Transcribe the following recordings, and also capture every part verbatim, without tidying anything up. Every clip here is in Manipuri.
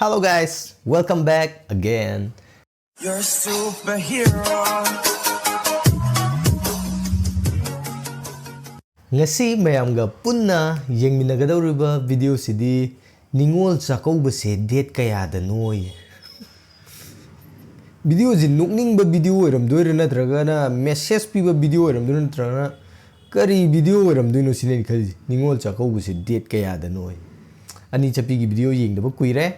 Hello guys, welcome back again. You're a superhero. ꯉꯁꯤ ꯃꯌꯥꯝꯒ ꯄꯨꯟꯅ ꯌꯦꯡꯃꯤꯟꯅꯒꯗꯧꯔꯤꯕ ꯚꯤꯗꯤꯑꯣꯁꯤꯗꯤ ꯅꯤꯉꯣꯜ ꯆꯥꯛꯀꯧꯕꯁꯦ ꯗꯦꯠ ꯀꯌꯥꯗꯅꯣꯌꯦ꯫ ꯚꯤꯗꯤꯑꯣꯁꯤ ꯅꯣꯛꯅꯤꯡꯕ ꯚꯤꯗꯤꯑꯣ ꯑꯣꯏꯔꯝꯗꯣꯏꯔꯥ, ꯅꯠꯇ꯭ꯔꯒꯅ ꯃꯦꯁꯦꯖ ꯄꯤꯕ ꯚꯤꯗꯤꯑꯣ ꯑꯣꯏꯔꯝꯗꯣꯏꯔꯥ, ꯅꯠꯇ꯭ꯔꯒꯅ ꯀꯔꯤ ꯚꯤꯗꯤꯑꯣ ꯑꯣꯏꯔꯝꯗꯣꯏꯅꯣ ꯁꯤꯅꯦ ꯑꯩꯅ ꯈꯜꯂꯤꯁꯦ꯫ ꯅꯤꯉꯣꯜ ꯆꯥꯛꯀꯧꯕꯁꯦ ꯗꯦꯠ ꯀꯌꯥꯗꯅꯣ? ꯑꯅꯤ ꯆꯠꯄꯤꯒꯤ ꯚꯤꯗꯤꯑꯣ ꯌꯦꯡꯗꯕ ꯀꯨꯏꯔꯦ꯫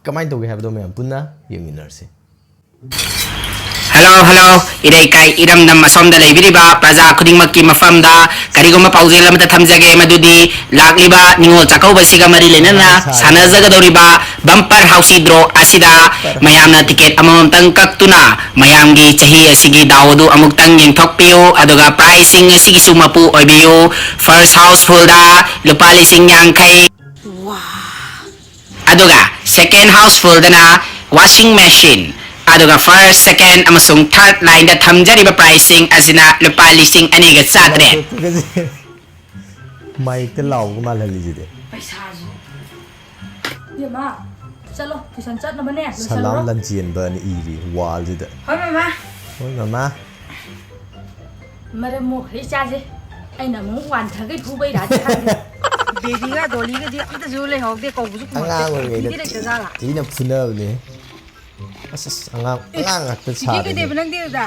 ꯀꯃꯥꯏꯅ ꯇꯧꯒꯦ ꯍꯥꯏꯕꯗꯣ ꯃꯌꯥꯝ ꯄꯨꯟꯅ ꯌꯦꯡꯃꯤꯟꯅꯔꯁꯦ꯫ Hello, hello, ꯏꯔꯩꯀꯥꯏ ꯏꯔꯝꯗꯝ ꯑꯁꯣꯝꯗ ꯂꯩꯕꯤꯔꯤꯕ ꯄ꯭ꯔꯖꯥ ꯈꯨꯗꯤꯡꯃꯛꯀꯤ ꯃꯐꯝꯗ ꯀꯔꯤꯒꯨꯝꯕ ꯄꯥꯎꯖꯦꯜ ꯑꯃꯇ ꯊꯝꯖꯒꯦ, ꯃꯗꯨꯗꯤ ꯂꯥꯛꯂꯤꯕ ꯅꯤꯉꯣꯜ ꯆꯥꯛꯀꯧꯕꯁꯤꯒ ꯃꯔꯤ ꯂꯩꯅꯅ ꯁꯥꯟꯅꯖꯒꯗꯧꯔꯤꯕ bumper housey draw ꯑꯁꯤꯗ ꯃꯌꯥꯝꯅ ticket ꯑꯃꯃꯝꯇꯪ ꯀꯛꯇꯨꯅ ꯃꯌꯥꯝꯒꯤ ꯆꯍꯤ ꯑꯁꯤꯒꯤ ꯗꯥꯎ ꯑꯗꯨ ꯑꯃꯨꯛꯇꯪ ꯌꯦꯡꯊꯣꯛꯄꯤꯌꯨ, ꯑꯗꯨꯒ prizeꯁꯤꯡ ꯑꯁꯤꯒꯤꯁꯨ ꯃꯄꯨ ꯑꯣꯏꯕꯤꯌꯨ꯫ First housefullꯗ ꯂꯨꯄꯥ ꯂꯤꯁꯤꯡ ꯌꯥꯡꯈꯩ, ꯑꯗꯨꯒ second housefullꯗꯅ washing machine, ꯑꯗꯨꯒ first, second ꯑꯃꯁꯨꯡ third lineꯗ ꯊꯝꯖꯔꯤꯕ prizeꯁꯤꯡ ꯑꯁꯤꯅ ꯂꯨꯄꯥ ꯂꯤꯁꯤꯡ ꯑꯅꯤꯒ ꯆꯥꯇ꯭ꯔꯦꯠ꯫ ꯃꯥꯏꯛꯇ ꯂꯥꯎꯕ ꯃꯥꯜꯍꯜꯂꯤꯁꯤꯗꯤ꯫ ꯄꯩꯁꯥꯁꯨ꯫ ꯏꯕꯦꯝꯃ, ꯆꯠꯂꯣ, tuition ꯆꯠꯅꯕꯅꯦ, ꯁꯂꯥꯝ ꯂꯣꯏꯁꯜꯂꯨꯔꯣ꯫ ꯂꯟꯆꯦꯟꯕꯅ ꯏꯔꯤ wallꯁꯤꯗ꯫ ꯍꯣꯏ, ꯃꯃꯥ꯫ ꯍꯣꯏ, ꯃꯃꯥ꯫ ꯃꯔꯝ ꯃꯣꯛꯈ꯭ꯔꯦ ꯏꯆꯥꯁꯦ꯫ ꯑꯩꯅ ꯑꯃꯨꯛ ꯋꯥꯟꯊꯈꯩ ꯐꯨꯕꯩꯔꯥꯗꯤ ꯈꯪꯗꯦ꯫ ꯕꯦꯕꯤꯒ ꯗꯣꯂꯤꯒꯗꯤ ꯑꯝꯇꯁꯨ ꯂꯩꯍꯧꯗꯦ, ꯀꯧꯕꯁꯨ ꯈꯨꯝꯃꯛꯇꯦ꯫ ꯑꯉꯥꯡ ꯑꯣꯏꯔꯤꯉꯩꯗ ꯅꯨꯄꯤꯗꯤ ꯂꯩꯇꯖꯥꯠꯂꯥ? ꯊꯤꯅ ꯐꯨꯅꯕꯅꯦ꯫ ꯑꯁ, ꯑꯁ, ꯑꯉꯥꯡ, ꯑꯉꯥꯡ ꯉꯥꯛꯇ ꯁꯥꯔꯦꯅꯦ꯫ ꯀꯩꯗꯧꯕ ꯅꯪꯗꯤ ꯑꯗꯨꯗ?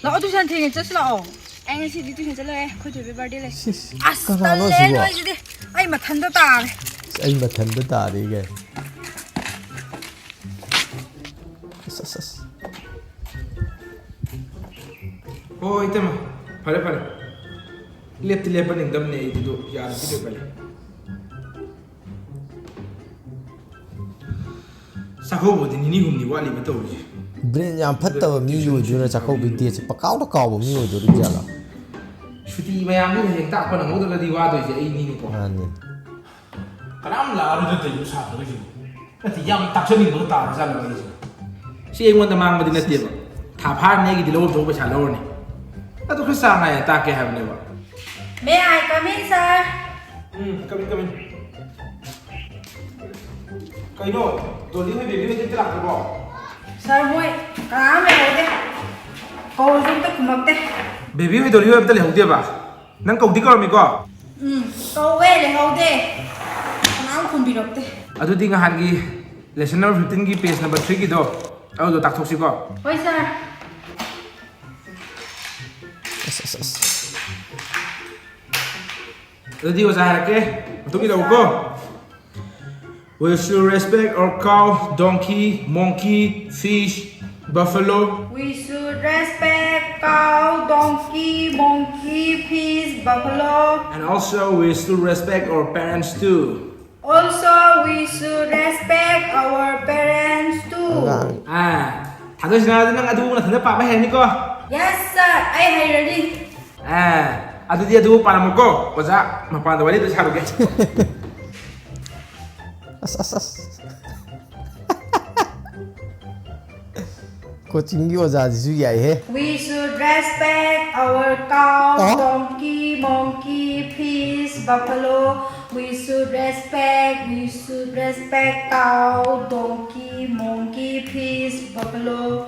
ꯂꯥꯛꯑꯣ, tuition ꯊꯦꯡꯉꯦ, ꯆꯠꯁꯤ ꯂꯥꯛꯑꯣ꯫ ꯑꯩ ꯉꯁꯤꯗꯤ tuition ꯆꯠꯂꯣꯏ, ꯑꯩꯈꯣꯏ ꯊꯣꯏꯕꯤ birthday ꯂꯩ꯫ ꯁꯤꯁ, ꯑꯁ, ꯀꯅꯥꯅꯣ ꯇꯜꯂꯦ ꯑꯁꯤꯕꯣ? ꯅꯣꯏꯁꯤꯗꯤ꯫ ꯑꯩ ꯃꯊꯟꯗ ꯇꯥꯔꯦ꯫ ꯑꯁ, ꯑꯩ ꯃꯊꯟꯗ ꯇꯥꯔꯦ ꯀꯥꯏ꯫ ꯑꯁ, ꯑꯁ, ꯑꯁ꯫ ꯍꯣꯏ, ꯍꯣꯏ, ꯏꯇꯩꯃ꯫ ꯐꯔꯦ, ꯐꯔꯦ꯫ ꯂꯦꯞꯇꯤ ꯂꯦꯞꯄ ꯅꯤꯡꯗꯝꯅꯦ ꯑꯩꯗꯤ, ꯑꯗꯣ ꯌꯥꯔꯗꯤ ꯀꯩ ꯎꯄꯥꯏ ꯂꯩ? ꯆꯥꯛꯀꯧꯕꯗꯤ ꯅꯤꯅꯤ ꯍꯨꯝꯅꯤ ꯋꯥꯠꯂꯤꯕ ꯇꯧꯔꯤꯁꯦ꯫ Brain ꯌꯥꯝ ꯐꯠꯇꯕ ꯃꯤ ꯑꯣꯏꯗꯣꯏꯔꯥ? ꯆꯥꯛꯀꯧꯕꯒꯤ dateꯁꯦ ꯄꯀꯥꯎꯗ ꯀꯥꯎꯕ ꯃꯤ ꯑꯣꯏꯗꯣꯔꯤꯕ ꯖꯥꯠꯂꯥ? ꯁꯨꯇꯤ ꯃꯌꯥꯝꯗꯨꯅ ꯍꯌꯦꯡ ꯇꯥꯛꯄ ꯅꯪꯍꯧꯗ꯭ꯔꯒꯗꯤ ꯋꯥꯗꯣꯏꯁꯦ ꯑꯩꯅꯤꯅꯦꯀꯣ꯫ ꯃꯥꯅꯤ꯫ ꯀꯅꯥꯝ ꯂꯥꯛꯑꯔꯣꯏꯗ ꯇꯧꯔꯤꯕ ꯁꯥꯇ꯭ꯔꯈꯩꯁꯤꯕꯨ꯫ ꯅꯠꯇꯦ, ꯌꯥꯝ ꯇꯥꯛꯆꯅꯤꯡꯕꯒ ꯇꯥꯔꯖꯥꯠꯂꯕ ꯑꯩꯁꯦ? ꯁꯤ ꯑꯩꯉꯣꯟꯗ ꯃꯥꯡꯕꯗꯤ ꯅꯠꯇꯦꯕ꯫ ꯊꯥ ꯐꯥꯔꯅꯤ ꯑꯩꯒꯤꯗꯤ ꯂꯧꯐꯝ ꯊꯣꯛꯄ ꯄꯩꯁꯥ ꯂꯧꯔꯅꯤ꯫ ꯑꯗꯨ ꯈꯔ ꯆꯥꯡ ꯅꯥꯏꯅ ꯇꯥꯛꯀꯦ ꯍꯥꯏꯕꯅꯦꯕ꯫ May I come in, sir? Um, come in, come in. ꯀꯩꯅꯣ, ꯗꯣꯂꯤ ꯍꯣꯏ ꯕꯦꯕꯤ ꯍꯣꯏꯗꯤ ꯑꯝꯇ ꯂꯥꯛꯇ꯭ꯔꯕꯣ? ꯁꯥꯔ, ꯃꯣꯏ ꯀꯅꯥꯝ ꯂꯩꯍꯧꯗꯦ꯫ ꯀꯧꯔꯁꯨ ꯑꯝꯇ ꯈꯨꯝꯃꯛꯇꯦ꯫ ꯕꯦꯕꯤ ꯍꯣꯏ ꯗꯣꯂꯤ ꯍꯣꯏ ꯑꯝꯇ ꯂꯩꯍꯧꯗꯦꯕ? ꯅꯪ ꯀꯧꯗꯤ ꯀꯧꯔꯝꯃꯤꯀꯣ? ꯎꯝ, ꯀꯧꯋꯦ, ꯂꯩꯍꯧꯗꯦ꯫ ꯀꯅꯥꯝ ꯈꯨꯝꯕꯤꯔꯛꯇꯦ꯫ ꯑꯗꯨꯗꯤ ꯅꯍꯥꯟꯒꯤ lesson number fifteen ꯒꯤ page number three ꯒꯤꯗꯣ, ꯑꯗꯨꯗꯣ ꯇꯥꯛꯊꯣꯛꯁꯤꯀꯣ꯫ ꯍꯣꯏ, ꯁꯥꯔ꯫ ꯑꯁ, ꯑꯁ, ꯑꯁ꯫ ꯑꯗꯨꯗꯤ ꯑꯣꯖꯥ ꯍꯥꯏꯔꯛꯀꯦ, ꯃꯇꯨꯡ ꯏꯜꯂꯛꯎꯀꯣ꯫ We should respect our cow, donkey, monkey, fish, buffalo. We should respect cow, donkey, monkey, fish, buffalo. And also, we should respect our parents too. Also, we should respect our parents too. ꯑꯉꯥꯡ꯫ ꯑꯥ, ꯊꯥꯗꯣꯏꯁꯅꯥ, ꯑꯗꯨ ꯅꯪ ꯑꯗꯨ ꯅꯊꯟꯗ ꯄꯥꯕ ꯍꯩꯔꯅꯤꯀꯣ? Yes, sir. ꯑꯩ ꯍꯩꯔꯅꯤ꯫ ꯑꯥ, ꯑꯗꯨꯗꯤ ꯑꯗꯨ ꯄꯥꯔꯝꯃꯨꯀꯣ꯫ ꯑꯣꯖꯥ, ꯃꯄꯥꯟꯗ ꯋꯥꯔꯤꯗꯨ ꯁꯥꯔꯨꯒꯦ꯫ ꯑꯁ, ꯑꯁ, ꯑꯁ꯫ ꯀꯣꯆꯤꯡꯒꯤ ꯑꯣꯖꯥꯁꯤꯁꯨ ꯌꯥꯏꯍꯦ꯫ We should respect our cow, ꯑꯣ? Donkey, monkey, fish, buffalo. We should respect, we should respect cow, donkey, monkey, fish, buffalo.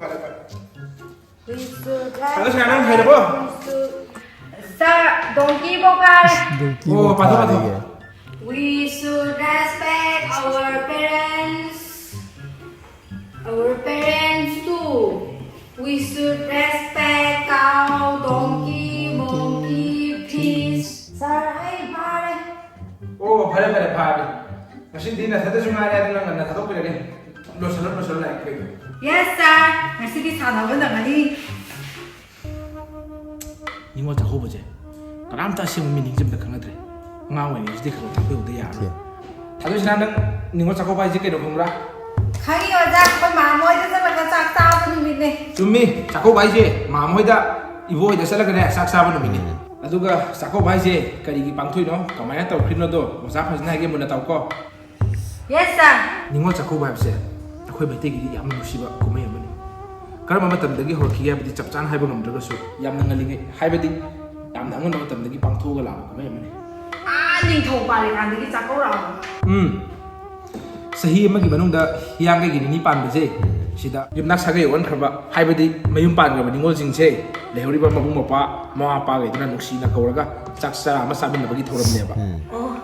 We should hello, sir, ꯅꯪ ꯍꯩꯔꯕꯣ? Sir, donkey ꯐꯥꯎ ꯐꯥꯔꯦ꯫ Donkey ꯑꯣ, ꯐꯥꯎ ꯄꯥꯊꯣꯛ, ꯄꯥꯊꯣꯛ꯫ ꯐꯥꯔꯦꯌꯦ꯫ We should respect our parents. Our parents too. We should respect cow, donkey, monkey, fish. Sir, ꯑꯩ ꯐꯥꯔꯦ꯫ ꯑꯣ, ꯐꯔꯦ, ꯐꯔꯦ, ꯐꯔꯦ꯫ ꯉꯁꯤꯗꯤ ꯅꯊꯟꯗꯁꯨ ꯉꯥꯏꯔꯦ, ꯑꯗꯨꯅ ꯉꯟꯅ ꯊꯥꯗꯣꯛꯄꯤꯔꯒꯦ꯫ ꯂꯣꯏꯁꯜꯂꯣ, ꯂꯣꯏꯁꯜꯂꯣ, ꯂꯥꯏꯔꯤꯛ ꯀꯩꯗꯣ꯫ Yes, sir. ꯉꯁꯤꯗꯤ ꯁꯥꯟꯅꯕ ꯅꯪꯉꯅꯤ꯫ ꯅꯤꯉꯣꯜ ꯆꯥꯛꯀꯧꯕꯁꯦ ꯀꯅꯥꯝꯇ ꯑꯁꯦꯡꯕ meaning ꯁꯦ ꯑꯝꯇ ꯈꯪꯅꯗ꯭ꯔꯦ꯫ ꯑꯉꯥꯡ ꯑꯣꯏꯔꯤꯉꯩꯁꯤꯗꯤ ꯈꯔ ꯈꯔ ꯇꯥꯛꯄꯤꯍꯧꯗ ꯌꯥꯔꯣꯏ꯫ ꯊꯥꯗꯣꯏꯁꯅꯥ, ꯅꯪ ꯅꯤꯉꯣꯜ ꯆꯥꯛꯀꯧꯕ ꯍꯥꯏꯁꯦ ꯀꯩꯅꯣ ꯈꯪꯕ꯭ꯔꯥ? ꯈꯪꯉꯤ ꯑꯣꯖꯥ, ꯑꯩꯈꯣꯏ ꯃꯥꯝꯃ ꯍꯣꯏꯗ ꯆꯠꯂꯒ ꯆꯥꯛ ꯆꯥꯕ ꯅꯨꯃꯤꯠꯅꯦ꯫ ꯆꯨꯝꯃꯤ, ꯆꯥꯛꯀꯧꯕ ꯍꯥꯏꯁꯦ ꯃꯥꯝꯃ ꯍꯣꯏꯗ, ꯏꯕꯣ ꯍꯣꯏꯗ ꯆꯠꯂꯒꯅꯦ ꯆꯥꯛ ꯆꯥꯕ ꯅꯨꯃꯤꯠꯅꯤ꯫ ꯎꯝ꯫ ꯑꯗꯨꯒ ꯆꯥꯛꯀꯧꯕ ꯍꯥꯏꯁꯦ ꯀꯔꯤꯒꯤ ꯄꯥꯡꯊꯣꯛꯏꯅꯣ, ꯀꯃꯥꯏꯅ ꯇꯧꯈ꯭ꯔꯤꯅꯣꯗꯣ ꯑꯣꯖꯥ ꯐꯖꯅ ꯍꯥꯏꯒꯦ, ꯃꯨꯟꯅ ꯇꯥꯎꯀꯣ꯫ Yes, sir. ꯅꯤꯉꯣꯜ ꯆꯥꯛꯀꯧꯕ ꯍꯥꯏꯕꯁꯦ ꯑꯩꯈꯣꯏ ꯃꯩꯇꯩꯒꯤꯗꯤ ꯌꯥꯝꯅ ꯅꯨꯡꯁꯤꯕ ꯀꯨꯝꯍꯩ ꯑꯃꯅꯤ꯫ ꯀꯔꯝꯕ ꯃꯇꯝꯗꯒꯤ ꯍꯧꯔꯛꯈꯤꯒꯦ ꯍꯥꯏꯕꯗꯤ ꯆꯞ ꯆꯥꯅ ꯍꯥꯏꯕ ꯉꯝꯗ꯭ꯔꯒꯁꯨ, ꯌꯥꯝꯅ ꯉꯜꯂꯤꯉꯩ, ꯍꯥꯏꯕꯗꯤ ꯌꯥꯝꯅ ꯑꯉꯟꯕ ꯃꯇꯝꯗꯒꯤ ꯄꯥꯡꯊꯣꯛꯑꯒ ꯂꯥꯛꯄ ꯀꯨꯝꯍꯩ ꯑꯃꯅꯤ꯫ ꯑꯥ, ꯅꯤꯡꯊꯧ ꯄꯥꯜꯂꯤꯀꯥꯟꯗꯒꯤ ꯆꯥꯛꯀꯧꯔꯛꯑꯕ? ꯎꯝ꯫ ꯆꯍꯤ ꯑꯃꯒꯤ ꯃꯅꯨꯡꯗ ꯍꯤꯌꯥꯡꯒꯩꯒꯤ ꯅꯤꯅꯤ ꯄꯥꯟꯕꯁꯦ, ꯁꯤꯗ ꯌꯨꯝꯅꯥꯛ ꯁꯥꯒꯩ ꯑꯣꯟꯈ꯭ꯔꯕ, ꯍꯥꯏꯕꯗꯤ ꯃꯌꯨꯝ ꯄꯥꯟꯈ꯭ꯔꯕ ꯅꯤꯉꯣꯜꯁꯤꯡꯁꯦ, ꯂꯩꯍꯧꯔꯤꯕ ꯃꯕꯨꯡ ꯃꯧꯄ꯭ꯋꯥ, ꯃꯃꯥ ꯃꯄꯥꯈꯩꯗꯨꯅ ꯅꯨꯡꯁꯤꯅ ꯀꯧꯔꯒ ꯆꯥꯛ ꯆꯔꯥ ꯑꯃ ꯆꯥꯃꯤꯟꯅꯕꯒꯤ ꯊꯧꯔꯝꯅꯦꯕ꯫ ꯑꯣ,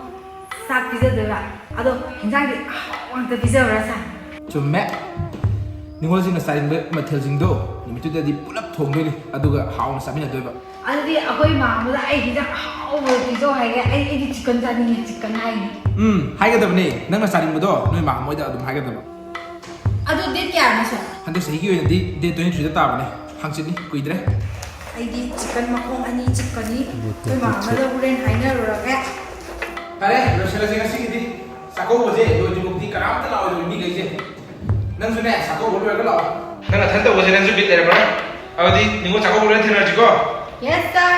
ꯆꯥꯛ ꯄꯤꯖꯗꯣꯏꯕ? ꯑꯗꯣ ꯍꯤꯟꯖꯥꯡꯗꯤ ꯑꯍꯥꯎꯕ ꯉꯥꯛꯇ ꯄꯤꯖꯕ꯭ꯔꯥ, ꯁꯥꯔ? ꯆꯨꯝꯃꯦ꯫ ꯅꯤꯉꯣꯜꯁꯤꯡꯅ ꯆꯥꯅꯤꯡꯕ ꯃꯊꯦꯜꯁꯤꯡꯗꯣ ꯅꯨꯃꯤꯠꯇꯨꯗꯗꯤ ꯄꯨꯂꯞ ꯊꯣꯡꯗꯣꯏꯅꯤ, ꯑꯗꯨꯒ ꯍꯥꯎꯅ ꯆꯥꯃꯤꯟꯅꯗꯣꯏꯕ꯫ ꯑꯗꯨꯗꯤ ꯑꯩꯈꯣꯏ ꯃꯥ ꯑꯃꯗ ꯑꯩ ꯍꯤꯟꯖꯥꯡ ꯑꯍꯥꯎꯕ ꯄꯤꯖꯧ ꯍꯥꯏꯒꯦ꯫ ꯑꯩ, ꯑꯩꯗꯤ ꯆꯤꯛꯀꯟ ꯆꯥꯅꯤꯡꯉꯦ, ꯆꯤꯛꯀꯟ ꯍꯥꯏꯅꯤ꯫ ꯎꯝ, ꯍꯥꯏꯒꯗꯕꯅꯦ꯫ ꯅꯪꯅ ꯆꯥꯅꯤꯡꯕꯗꯣ ꯅꯣꯏ ꯃꯥ ꯃꯣꯏꯗ ꯑꯗꯨꯝ ꯍꯥꯏꯒꯗꯕ꯫ ꯑꯗꯨ ꯗꯦꯠ ꯀꯌꯥꯅꯣ, ꯁꯥꯔ? ꯍꯟꯗꯛ ꯆꯍꯤꯒꯤ ꯑꯣꯏꯅꯗꯤ ꯗꯦꯠ ꯇ꯭ꯋꯦꯟꯇꯤ ꯊ꯭ꯔꯤꯗ ꯇꯥꯕꯅꯦ, ꯍꯪꯆꯤꯠꯅꯤ, ꯀꯨꯏꯗ꯭ꯔꯦ꯫ ꯑꯩꯗꯤ ꯆꯤꯛꯀꯟ ꯃꯈꯣꯡ ꯑꯅꯤ ꯆꯤꯛꯀꯅꯤ꯫ ꯑꯩꯈꯣꯏ ꯃꯥ ꯑꯃꯗ ꯍꯣꯔꯦꯟ ꯍꯥꯏꯅꯔꯨꯔꯒꯦ꯫ ꯐꯔꯦ, ꯂꯣꯏꯁꯤꯜꯂꯁꯦ ꯉꯁꯤꯒꯤꯗꯤ꯫ ꯆꯥꯛꯀꯧꯕꯁꯦ ꯂꯣꯏꯗ꯭ꯔꯤꯐꯥꯎꯗꯤ ꯀꯅꯥꯝꯇ ꯂꯥꯛꯑꯣꯏꯗꯕ ꯃꯤꯈꯩꯁꯦ꯫ ꯅꯪꯁꯨꯅꯦ, ꯆꯥꯛꯀꯧꯕ ꯂꯣꯏꯔꯒ ꯂꯥꯛꯑꯣ꯫ ꯅꯪ ꯅꯊꯟ ꯇꯧꯕꯁꯦ ꯅꯪꯁꯨ ꯕꯤꯠ ꯂꯩꯔꯝꯃꯔꯣꯏ꯫ ꯑꯗꯨꯗꯤ ꯅꯤꯉꯣꯜ ꯆꯥꯛꯀꯧꯕ ꯂꯣꯏꯔ ꯊꯦꯡꯅꯔꯁꯤꯀꯣ꯫ Yes, sir.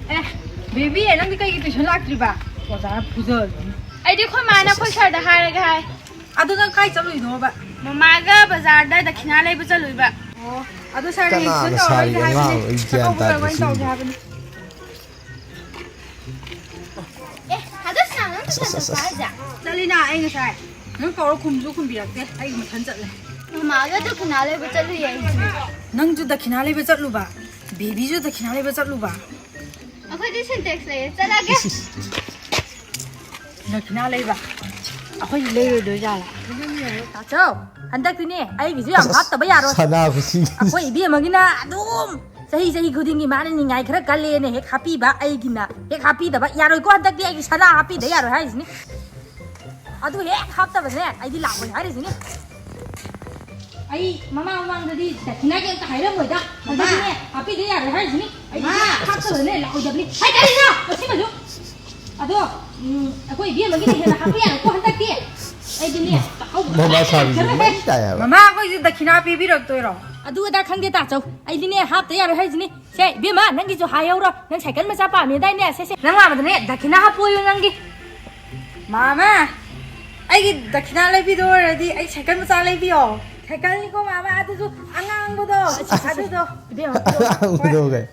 ꯑꯦ, ꯕꯦꯕꯤ, ꯅꯪꯗꯤ ꯀꯩꯒꯤ ꯇꯨꯏꯁꯟ ꯂꯥꯛꯇ꯭ꯔꯤꯕ? ꯑꯣꯖꯥꯅ ꯐꯨꯖꯔꯅꯤ꯫ ꯑꯩꯗꯤ ꯑꯩꯈꯣꯏ ꯃꯥꯅ ꯑꯩꯈꯣꯏ ꯁꯥꯔꯗ ꯍꯥꯏꯔꯒꯦ ꯍꯥꯏ꯫ ꯑꯗꯨ ꯅꯪ ꯀꯥꯏ ꯆꯠꯂꯨꯏꯅꯣꯕ? ꯃꯃꯥꯒ ꯕꯖꯥꯔꯗ ꯗꯈꯤꯅꯥ ꯂꯩꯕ ꯆꯠꯂꯨꯏꯕ꯫ ꯑꯣ, ꯑꯗꯨ ꯁꯥꯔꯅ ꯀꯅꯥꯅ ꯏꯟꯁꯤꯗ ꯇꯧꯔꯔꯣꯏꯗꯤ ꯁꯥꯔꯤ ꯍꯥꯏꯕꯅꯤ꯫ ꯑꯉꯥꯡꯅꯣ? ꯑꯩ ꯒ꯭ꯌꯥꯟ ꯆꯥꯛꯀꯧꯕ ꯇꯥꯗ꯭ꯔꯦ ꯂꯣꯏꯔꯒ ꯑꯣꯏꯅ ꯁꯤꯒꯤ ꯇꯧꯁꯦ ꯍꯥꯏꯕꯅꯤ꯫ ꯑꯦ, ꯊꯥꯗꯣꯛꯁꯤꯅ ꯅꯪ ꯇꯨꯏꯁꯟ ꯆꯠꯄ꯭ꯔꯥ ꯍꯥꯏꯁꯦ? ꯆꯠꯂꯤꯅ, ꯑꯩ ꯉꯁꯥꯏ ꯅꯪ ꯀꯧꯔ ꯈꯨꯝꯁꯨ ꯈꯨꯝꯕꯤꯔꯛꯇꯦ, ꯑꯩ ꯃꯊꯟ ꯆꯠꯂꯦ꯫ ꯃꯃꯥꯒ ꯗꯈꯤꯅꯥ ꯂꯩꯕ ꯆꯠꯂꯨꯏꯌꯦ ꯑꯩꯁꯨ꯫ ꯅꯪꯁꯨ ꯗꯈꯤꯅꯥ ꯂꯩꯕ ꯆꯠꯂꯨꯕ? ꯕꯦꯕꯤꯁꯨ ꯗꯈꯤꯅꯥ ꯂꯩꯕ ꯆꯠꯂꯨꯕ? ꯑꯩꯈꯣꯏꯗꯤ ꯁꯤꯟꯇꯦꯛꯁ ꯂꯩꯌꯦ, ꯆꯠꯂꯒꯦ꯫ ꯗꯈꯤꯅꯥ ꯂꯩꯕ? ꯑꯩꯈꯣꯏꯗꯤ ꯂꯩꯔꯣꯏꯗꯣꯏ ꯖꯥꯠꯂ? ꯇꯥꯆꯧ, ꯍꯟꯗꯛꯇꯤꯅꯦ ꯑꯩꯒꯤꯁꯨ ꯌꯥꯝ ꯍꯥꯞꯇꯕ ꯌꯥꯔꯣꯏ꯫ ꯁꯅꯥ ꯈꯨꯁꯤ꯫ ꯑꯩꯈꯣꯏ ꯏꯕꯦꯝꯃꯒꯤꯅ ꯑꯗꯨꯝ ꯆꯍꯤ, ꯆꯍꯤ ꯈꯨꯗꯤꯡꯒꯤ ꯃꯥꯅ ꯅꯤꯡꯉꯥꯏ ꯈꯔ ꯀꯜꯂꯦꯅ ꯍꯦꯛ ꯍꯥꯞꯄꯤꯕ, ꯑꯩꯒꯤꯅ ꯍꯦꯛ ꯍꯥꯞꯄꯤꯗꯕ꯫ ꯌꯥꯔꯣꯏꯀꯣ, ꯍꯟꯗꯛꯇꯤ ꯑꯩꯒꯤ ꯁꯅꯥ ꯍꯥꯞꯄꯤꯗ ꯌꯥꯔꯣꯏ ꯍꯥꯏꯔꯤꯁꯤꯅꯤ꯫ ꯑꯗꯨ ꯍꯦꯛ ꯍꯥꯞꯇꯕꯅꯦ ꯑꯩꯗꯤ ꯂꯥꯛꯑꯣꯏ ꯍꯥꯏꯔꯤꯁꯤꯅꯤ꯫ ꯑꯩ ꯃꯃꯥꯡ ꯃꯃꯥꯡꯗꯗꯤ ꯗꯈꯤꯅꯥꯒꯤ ꯑꯝꯇ ꯍꯥꯏꯔꯝꯃꯣꯏꯗ꯫ ꯃꯃꯥ! ꯍꯟꯗꯛꯇꯤꯅꯦ ꯍꯥꯞꯄꯤꯗ ꯌꯥꯔꯣꯏ ꯍꯥꯏꯔꯤꯁꯤꯅꯤ꯫ ꯑꯩꯗꯤ ꯃꯃꯥ! ꯍꯥꯞꯇꯕꯅꯦ ꯂꯥꯛꯑꯣꯏꯗꯕꯅꯤ꯫ ꯍꯥꯏ, ꯀꯔꯤꯅꯣ? ꯃꯁꯤꯃꯁꯨ꯫ ꯑꯗꯣ, ꯎꯝ, ꯑꯩꯈꯣꯏ ꯏꯕꯦꯝꯃꯒꯤꯗꯤ ꯍꯦꯟꯅ ꯍꯥꯞꯄ ꯌꯥꯔꯣꯏꯀꯣ ꯍꯟꯗꯛꯇꯤ꯫ ꯑꯩꯗꯤꯅꯦ ꯆꯥꯛꯀꯧꯕ ꯃꯃꯥ ꯁꯥꯕꯤꯁꯤ ꯌꯥꯔꯣꯏ꯫ ꯃꯩ ꯇꯥꯏ ꯍꯥꯏꯕ꯫ ꯃꯃꯥ, ꯑꯩꯈꯣꯏꯁꯨ ꯗꯈꯤꯅꯥ ꯄꯤꯕꯤꯔꯛꯇꯣꯏꯔꯣ? ꯑꯗꯨ ꯑꯗꯥ ꯈꯪꯗꯦ ꯇꯥꯆꯧ꯫ ꯑꯩꯗꯤꯅꯦ ꯍꯥꯞꯇ ꯌꯥꯔꯣꯏ ꯍꯥꯏꯁꯤꯅꯤ꯫ ꯁꯦ, ꯏꯕꯦꯝꯃ, ꯅꯪꯒꯤꯁꯨ ꯍꯥꯏꯍꯧꯔꯣ꯫ ꯅꯪ ꯁꯥꯏꯀꯜ ꯃꯆꯥ ꯄꯥꯝꯃꯦꯗꯥꯏꯅꯦ? ꯁꯦ, ꯁꯦ, ꯅꯪ ꯃꯥꯃꯗꯅꯦ ꯗꯈꯤꯅꯥ ꯍꯥꯞꯄꯣꯌꯨ ꯅꯪꯒꯤ꯫ ꯃꯥꯃ, ꯑꯩꯒꯤ ꯗꯈꯤꯅꯥ ꯂꯩꯕꯤꯗꯣ ꯑꯣꯏꯔꯗꯤ ꯑꯩ ꯁꯥꯏꯀꯜ ꯃꯆꯥ ꯂꯩꯕꯤꯌꯣ꯫ ꯁꯥꯏꯀꯜꯅꯤꯀꯣ ꯃꯥꯃ, ꯑꯗꯨꯁꯨ ꯑꯉꯥꯡꯕꯗꯣ, ꯑꯁ, ꯑꯁ, ꯑꯁ꯫ ꯑꯗꯨꯗꯣ꯫ ꯏꯕꯦꯝꯃ, ꯑꯉꯥꯡꯕꯗꯣ ꯀꯩ?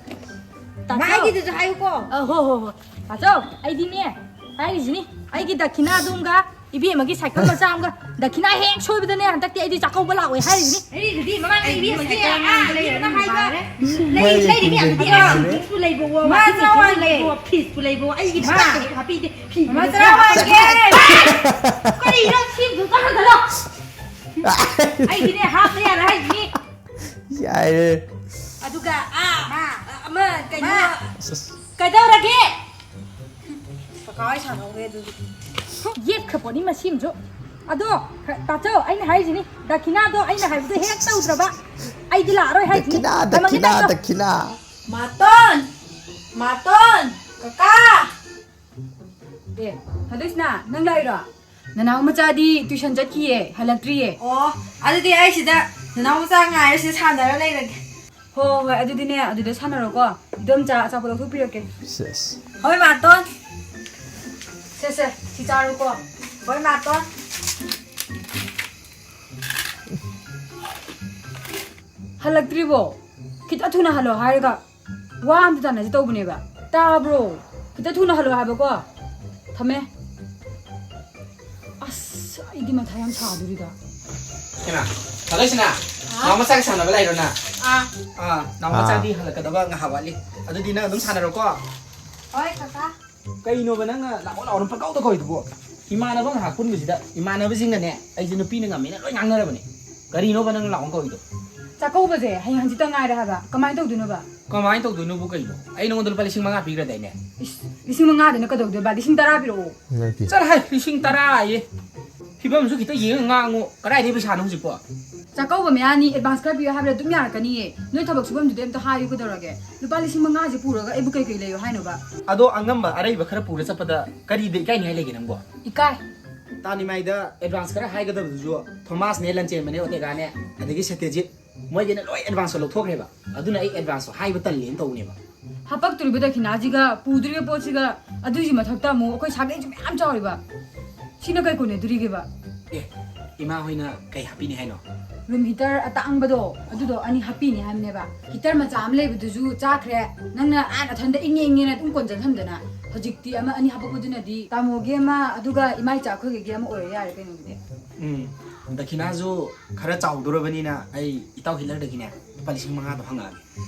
ꯇꯥꯆꯧ꯫ ꯃꯥꯒꯤꯗꯨꯁꯨ ꯍꯥꯏꯌꯨꯀꯣ꯫ ꯑ, ꯍꯣ, ꯍꯣ, ꯍꯣ꯫ ꯇꯥꯆꯧ, ꯑꯩꯗꯤꯅꯦ, ꯍꯥꯏꯔꯤꯁꯤꯅꯤ, ꯑꯩꯒꯤ ꯗꯈꯤꯅꯥꯗꯨꯝꯒ ꯏꯕꯦꯝꯃꯒꯤ ꯁꯥꯏꯀꯜ ꯃꯆꯥ ꯑꯃꯒ ꯗꯈꯤꯅꯥ ꯍꯦꯛ ꯁꯣꯏꯕꯗꯅꯦ, ꯍꯟꯗꯛꯇꯤ ꯑꯩꯗꯤ ꯆꯥꯛꯀꯧꯕ ꯂꯥꯛꯑꯣꯏ ꯍꯥꯏꯔꯤꯁꯤꯅꯤ꯫ ꯑꯩꯗꯤ ꯃꯃꯥꯡꯗ ꯏꯕꯦꯝꯃꯒꯤ, ꯑꯥ, ꯏꯕꯦꯝꯃꯅ ꯍꯥꯏꯕ, ꯂꯩ-, ꯂꯩꯔꯤ ꯃꯌꯥꯝꯗꯨꯗꯤ, ꯑꯥ, ꯁꯤꯡꯁꯨ ꯂꯩꯕꯋꯣ, ꯃꯥ ꯋꯥꯁꯤꯡ ꯃꯦꯆꯤꯟꯁꯨ ꯆꯥꯎꯍꯜꯂꯦ꯫ ꯂꯩꯕꯋꯣ, ꯐ꯭ꯔꯤꯖꯄꯨ ꯂꯩꯕꯋꯣ, ꯑꯩꯒꯤ ꯃꯥ, ꯄꯩꯁꯥ ꯍꯦꯛ ꯍꯥꯞꯄꯤꯗꯦ, ꯐꯤꯁꯨ ꯃꯥ ꯂꯩꯕꯋꯣ꯫ ꯆꯥꯎꯍꯜꯂꯦ꯫ ꯀꯔꯤꯅꯣ ꯁꯤꯕꯨ ꯆꯥꯍꯜꯂꯣ꯫ ꯑꯩꯒꯤꯅꯦ ꯍꯥꯞꯄ ꯌꯥꯔꯦ ꯍꯥꯏꯁꯤꯅꯤ꯫ ꯌꯥꯏꯌꯦ꯫ ꯑꯗꯨꯒ, ꯑꯥ, ꯃꯥ, ꯑꯃ, ꯀꯩꯅꯣ, ꯃꯥ꯫ ꯑꯁ, ꯑꯁ꯫ ꯀꯩꯗꯧꯔꯒꯦ? ꯀꯀꯥ ꯍꯣꯏ ꯁꯥꯟꯅꯍꯧꯔꯦ ꯑꯗꯨꯗꯤ꯫ ꯌꯦꯠꯈ꯭ꯔ ꯄꯣꯠꯅꯤ ꯃꯁꯤꯃꯁꯨ꯫ ꯑꯗꯣ, ꯇꯥꯆꯧ, ꯑꯩꯅ ꯍꯥꯏꯁꯤꯅꯤ, ꯗꯈꯤꯅꯥꯗꯣ ꯑꯩꯅ ꯍꯥꯏꯕꯗꯣ ꯍꯦꯛ ꯇꯧꯗ꯭ꯔꯕ, ꯑꯩꯗꯤ ꯂꯥꯛꯑꯔꯣꯏ ꯍꯥꯏꯁꯤꯅꯤ꯫ ꯗꯈꯤꯅꯥ, ꯊꯝꯃꯒꯦ, ꯗꯈꯤꯅꯥ, ꯇꯥꯆꯧ꯫ ꯗꯈꯤꯅꯥ꯫ ꯃꯥꯇꯣꯟ! ꯃꯥꯇꯣꯟ! ꯀꯀꯥ! ꯑꯦ, ꯍꯗꯣꯏꯁꯅꯥ, ꯅꯪ ꯂꯥꯛꯏꯔꯣ? ꯅꯅꯥꯎ ꯃꯆꯥꯗꯤ tuition ꯆꯠꯈꯤꯌꯦ, ꯍꯜꯂꯛꯇ꯭ꯔꯤꯌꯦ꯫ ꯑꯣ, ꯑꯗꯨꯗꯤ ꯑꯩ ꯁꯤꯗ ꯅꯅꯥꯎ ꯃꯆꯥ ꯉꯥꯏꯔ ꯁꯤꯗ ꯁꯥꯟꯅꯔ ꯂꯩꯔꯒꯦ꯫ ꯍꯣ, ꯍꯣ, ꯍꯣꯏ, ꯑꯗꯨꯗꯤꯅꯦ, ꯑꯗꯨꯗ ꯁꯥꯟꯅꯔꯣꯀꯣ꯫ ꯏꯗꯣꯝꯆꯥ ꯑꯆꯥꯄꯣꯠ ꯂꯧꯊꯣꯛꯄꯤꯔꯛꯀꯦ꯫ ꯁꯦꯁ꯫ ꯍꯣꯏ, ꯃꯥꯇꯣꯟ꯫ ꯁꯦ, ꯁꯦ, ꯁꯤ ꯆꯥꯔꯣꯀꯣ꯫ ꯍꯣꯏ, ꯃꯥꯇꯣꯟ꯫ ꯍꯜꯂꯛꯇ꯭ꯔꯤꯕꯣ? ꯈꯤꯇ ꯊꯨꯅ ꯍꯜꯂꯣ ꯍꯥꯏꯔꯒ ꯋꯥ ꯑꯝꯇ ꯇꯥꯟꯅꯁꯤ ꯇꯧꯕꯅꯦꯕ꯫ ꯇꯥꯕ꯭ꯔꯣ? ꯈꯤꯇ ꯊꯨꯅ ꯍꯜꯂꯣ ꯍꯥꯏꯕꯀꯣ꯫ ꯊꯝꯃꯦ꯫ ꯑꯁ, ꯑꯩꯗꯤ ꯃꯊꯥ ꯌꯥꯝ ꯁꯥꯗꯣꯔꯤꯗ꯫ ꯀꯅꯥ? ꯍꯜꯂꯣ, ꯁꯤꯅꯥ꯫ ꯍꯥ? ꯅꯥꯎ ꯃꯆꯥꯒ ꯁꯥꯟꯅꯕ ꯂꯥꯛꯏꯔꯣ ꯅꯪ? ꯑꯥ꯫ ꯑꯥ, ꯅꯥꯎ ꯑꯥ꯫ ꯃꯆꯥꯗꯤ ꯍꯜꯂꯛꯀꯗꯕ ꯉꯥꯏꯍꯥꯛ ꯋꯥꯠꯂꯤ꯫ ꯑꯗꯨꯗꯤ ꯅꯪ ꯑꯗꯨꯝ ꯁꯥꯟꯅꯔꯣꯀꯣ꯫ ꯍꯣꯏ, ꯀꯀꯥ꯫ ꯀꯩꯅꯣꯕ ꯅꯪꯅ ꯂꯥꯛꯑꯣ ꯂꯥꯛꯑꯣꯅ ꯄꯪꯀꯧꯗ ꯀꯧꯏꯗꯨꯕꯣ? ꯏꯃꯥꯟꯅꯕ ꯉꯥꯏꯍꯥꯛ ꯄꯨꯟꯕꯁꯤꯗ ꯏꯃꯥꯟꯅꯕꯁꯤꯡꯅꯅꯦ, ꯑꯩꯁꯦ ꯅꯨꯄꯤꯅ ꯉꯝꯃꯦꯅ ꯂꯣꯏ ꯉꯥꯡꯅꯔꯕꯅꯦ꯫ ꯀꯔꯤꯅꯣꯕ ꯅꯪꯅ ꯂꯥꯛꯑꯣꯅ ꯀꯧꯏꯗꯣ? ꯆꯥꯛꯀꯧꯕꯁꯦ ꯍꯌꯦꯡ ꯍꯪꯆꯤꯠꯇ ꯉꯥꯏꯔꯦ ꯍꯥꯏꯕ꯫ ꯀꯃꯥꯏꯅ ꯇꯧꯗꯣꯏꯅꯣꯕ? ꯀꯃꯥꯏꯅ ꯇꯧꯗꯣꯏꯅꯣꯕꯨ ꯀꯩꯅꯣ? ꯑꯩ ꯅꯉꯣꯟꯗ ꯂꯨꯄꯥ ꯂꯤꯁꯤꯡ ꯃꯉꯥ ꯄꯤꯈ꯭ꯔꯗꯥꯏꯅꯦ? ꯏꯁ, ꯂꯤꯁꯤꯡ ꯃꯉꯥꯗꯨꯅ ꯀꯩꯗꯧꯗꯣꯏꯕ? ꯂꯤꯁꯤꯡ ꯇꯔꯥ ꯄꯤꯔꯛꯑꯣ꯫ ꯅꯠꯇꯦ꯫ ꯆꯠꯂꯍꯦ, ꯂꯤꯁꯤꯡ ꯇꯔꯥ ꯑꯌꯦ꯫ ꯐꯤꯕꯝꯁꯨ ꯈꯤꯇ ꯌꯦꯡꯉ ꯉꯥꯡꯉꯨ꯫ ꯀꯗꯥꯏꯗꯩ ꯄꯩꯁꯥꯅꯣ ꯍꯧꯖꯤꯛꯄꯣ? ꯆꯥꯛꯀꯧꯕ ꯃꯌꯥꯅꯤ, advance ꯈꯔ ꯄꯤꯌꯨ ꯍꯥꯏꯕꯗ ꯑꯗꯨꯝ ꯌꯥꯔꯛꯀꯅꯤꯌꯦ꯫ ꯅꯣꯏ ꯊꯕꯛ ꯁꯨꯐꯝꯗꯨꯗꯤ ꯑꯝꯇ ꯍꯥꯏꯌꯨ ꯀꯩꯗꯧꯔꯒꯦ? ꯂꯨꯄꯥ ꯂꯤꯁꯤꯡ ꯃꯉꯥꯁꯦ ꯄꯨꯔꯒ ꯑꯩꯕꯨ ꯀꯩꯀꯩ ꯂꯩꯌꯣ ꯍꯥꯏꯅꯣꯕ? ꯑꯗꯣ ꯑꯉꯝꯕ ꯑꯔꯩꯕ ꯈꯔ ꯄꯨꯔ ꯆꯠꯄꯗ ꯀꯔꯤꯗ ꯏꯀꯥꯏꯅꯤꯡꯉꯥꯏ ꯂꯩꯒꯦ ꯅꯪꯕꯣ? ꯏꯀꯥꯏ꯫ ꯇꯥꯅꯤꯃꯥꯏꯗ advance ꯈꯔ ꯍꯥꯏꯒꯗꯕꯗꯨꯁꯨ ꯊꯣꯃꯥꯁꯅꯦ, ꯂꯟꯆꯦꯟꯕꯅꯦ, ꯑꯣꯇꯦꯒꯥꯅꯦ, ꯑꯗꯒꯤ ꯁꯇ꯭ꯌꯖꯤꯠ, ꯃꯣꯏꯒꯤꯅ ꯂꯣꯏ advance ꯂꯧꯊꯣꯛꯈ꯭ꯔꯦꯕ꯫ ꯑꯗꯨꯅ ꯑꯩ advance ꯍꯥꯏꯕ ꯇꯜꯂꯦꯅ ꯇꯧꯕꯅꯦꯕ꯫ ꯍꯥꯄꯛꯇꯣꯔꯤꯕ ꯗꯈꯤꯅꯥꯁꯤꯒ ꯄꯨꯗꯣꯔꯤꯕ ꯄꯣꯠꯁꯤꯒ, ꯑꯗꯨꯒꯤ ꯃꯊꯛꯇ ꯑꯃꯨꯛ ꯑꯩꯈꯣꯏ ꯁꯥꯒꯩꯁꯨ ꯃꯌꯥꯝ ꯆꯥꯎꯔꯤꯕ꯫ ꯁꯤꯅ ꯀꯩ ꯀꯣꯟꯅꯗꯣꯔꯤꯒꯦꯕ? ꯑꯦ, ꯏꯃꯥ ꯍꯣꯏꯅ ꯀꯩ ꯍꯥꯞꯄꯤꯅꯤ ꯍꯥꯏꯅꯣ? Room heater ꯑꯇꯥꯡꯕꯗꯣ, ꯑꯗꯨꯗꯣ ꯑꯅꯤ ꯍꯥꯞꯄꯤꯅꯤ ꯍꯥꯏꯕꯅꯦꯕ꯫ Heater ꯃꯆꯥ ꯑꯃ ꯂꯩꯕꯗꯨꯁꯨ ꯆꯥꯈ꯭ꯔꯦ꯫ ꯅꯪꯅ ꯑꯥ ꯅꯊꯟꯗ ꯏꯪꯉꯦ ꯏꯪꯉꯦꯅ ꯑꯗꯨꯝ ꯀꯣꯟꯖꯟ ꯊꯝꯗꯅ꯫ ꯍꯧꯖꯤꯛꯇꯤ ꯑꯃ ꯑꯅꯤ ꯍꯥꯞꯄꯛꯄꯗꯨꯅꯗꯤ ꯇꯥꯃꯣꯒꯤ ꯑꯃ, ꯑꯗꯨꯒ ꯏꯃꯥ ꯏꯆꯥ ꯑꯩꯈꯣꯏꯒꯤꯒꯤ ꯑꯃ ꯑꯣꯏꯔ ꯌꯥꯔꯦ ꯀꯩꯅꯣꯗꯨꯗꯤ꯫ ꯎꯝ, ꯗꯈꯤꯅꯥꯁꯨ ꯈꯔ ꯆꯥꯎꯗꯣꯔꯕꯅꯤꯅ ꯑꯩ ꯏꯇꯥꯎ ꯍꯤꯠꯂꯔꯗꯒꯤꯅꯦ ꯂꯨꯄꯥ ꯂꯤꯁꯤꯡ ꯃꯉꯥꯗꯣ ꯍꯪꯉꯛꯑꯒꯦ꯫